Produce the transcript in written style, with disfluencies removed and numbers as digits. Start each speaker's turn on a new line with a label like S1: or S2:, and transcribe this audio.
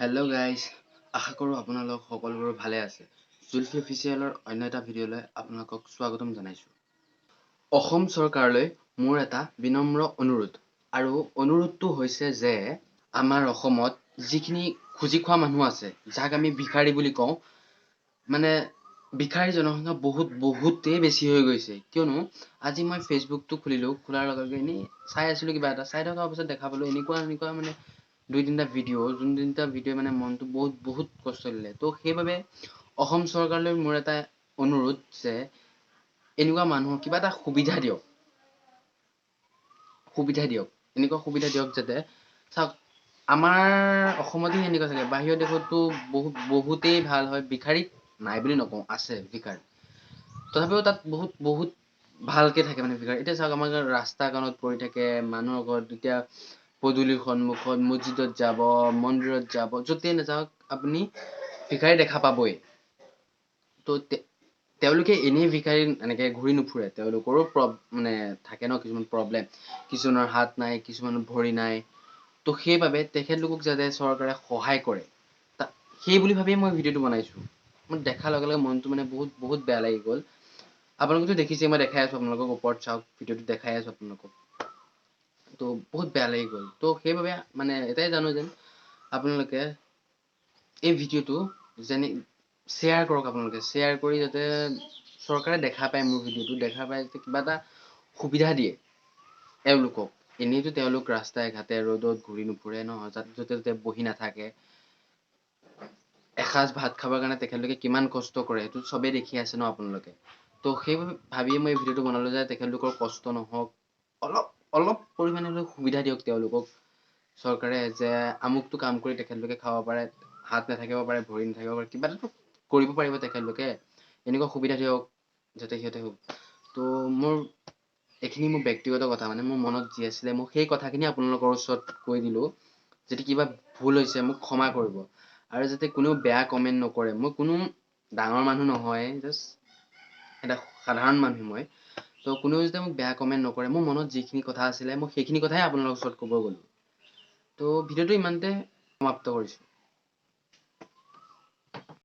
S1: Hello' guys, আশা কৰোঁ আপোনালোক সকলোবোৰ ভালে আছে। জুলফি অফিচিয়েলৰ অন্য এটা ভিডিঅ'লৈ আপোনালোকক স্বাগতম জনাইছোঁ। অসম চৰকাৰলৈ মোৰ এটা বিনম্ৰ অনুৰোধ, আৰু অনুৰোধটো হৈছে যে আমাৰ অসমত যিখিনি খুজি খোৱা মানুহ আছে, যাক আমি ভিখাৰী বুলি কওঁ, মানে ভিখাৰী জনসংখ্যা বহুত বহুতেই বেছি হৈ গৈছে। কিয়নো আজি মই ফেচবুকটো খুলিলোঁ, খোলাৰ লগে লগে এনেই চাই আছিলোঁ কিবা এটা, চাই থকাৰ পাছত দেখা পালোঁ এনেকুৱা এনেকুৱা মানে দুই তিনিটা ভিডিঅ', যোন তিনিটা ভিডিঅ' মানে মনটো বহুত বহুত কষ্ট দিলে। তো সেইবাবে অসম চৰকাৰলৈ মোৰ এটা অনুৰোধ যে এনেকুৱা মানুহক কিবা এটা সুবিধা দিয়ক, সুবিধা দিয়ক, এনেকুৱা সুবিধা দিয়ক যাতে, চাওক আমাৰ অসমতেই এনেকুৱা চাগে, বাহিৰৰ দেশততো বহুত বহুতেই ভাল হয়। ভিখাৰী নাই বুলি নকওঁ, আছে ভিখাৰী, তথাপিও তাত বহুত বহুত ভালকৈ থাকে মানে ভিখাৰী। এতিয়া চাওক আমাৰ ৰাস্তা কাণত পৰি থাকে, মানুহৰ ঘৰত, এতিয়া পদূলিৰ সন্মুখত, মছজিদত যাব, মন্দিৰত যাব, য'তেই নাযাওক আপুনি ভিখাৰী দেখা পাবই। তো তেওঁলোকে এনেই ভিখাৰী এনেকৈ ঘূৰি নুফুৰে, তেওঁলোকৰো মানে থাকে ন কিছুমান প্ৰব্লেম, কিছুমানৰ হাত নাই, কিছুমানৰ ভৰি নাই। তো সেইবাবে তেখেতলোকক যাতে চৰকাৰে সহায় কৰে, সেই বুলি ভাবিয়ে মই ভিডিঅ'টো বনাইছোঁ। মই দেখাৰ লগে লগে মনটো মানে বহুত বহুত বেয়া লাগি গ'ল। আপোনালোকেতো দেখিছে, মই দেখাই আছোঁ আপোনালোকক, ওপৰত চাওক ভিডিঅ'টো দেখাই আছোঁ আপোনালোকক। তো বহুত বেয়া লাগি গ'ল। তো সেইবাবে মানে এটাই জানো যেন আপোনালোকে এই ভিডিঅ'টো যেনে শ্বেয়াৰ কৰক, আপোনালোকে শ্বেয়াৰ কৰি যাতে চৰকাৰে দেখা পায়, মোৰ ভিডিঅ'টো দেখা পায়, যাতে কিবা এটা সুবিধা দিয়ে এওঁলোকক। এনেইতো তেওঁলোক ৰাস্তাই ঘাটে ৰ'দত ঘূৰি নুফুৰে ন, য'তে ত'তে বহি নাথাকে। এসাঁজ ভাত খাবৰ কাৰণে তেখেতলোকে কিমান কষ্ট কৰে সেইটো চবেই দেখি আছে ন আপোনালোকে। তো সেইবাবে ভাবিয়ে মই এই ভিডিঅ'টো বনালোঁ যে তেখেতলোকৰ কষ্ট নহওক, অলপ অলপ পৰিমাণে হ'লেও সুবিধা দিয়ক তেওঁলোকক চৰকাৰে, যে আমুকটো কাম কৰি তেখেতলোকে খাব পাৰে, হাত নাথাকিব পাৰে, ভৰি নাথাকিব পাৰে, কিবা এটাতো কৰিব পাৰিব তেখেতলোকে। এনেকুৱা সুবিধা দিয়ক যাতে সিহঁতে। তো মোৰ এইখিনি মোৰ ব্যক্তিগত কথা, মানে মোৰ মনত যি আছিলে মই সেই কথাখিনি আপোনালোকৰ ওচৰত কৈ দিলোঁ। যদি কিবা ভুল হৈছে মোক ক্ষমা কৰিব, আৰু যাতে কোনেও বেয়া কমেণ্ট নকৰে। মই কোনো ডাঙৰ মানুহ নহয়, জাষ্ট এটা সাধাৰণ মানুহ মই। তো কোনেও যাতে মোক বেয়া কমেণ্ট নকৰে। মোৰ মনত যিখিনি কথা আছিলে মই সেইখিনি কথাই আপোনালোকৰ ওচৰত ক'ব গ'লোঁ। তো ভিডিঅ'টো ইমানতে সমাপ্ত কৰিছোঁ।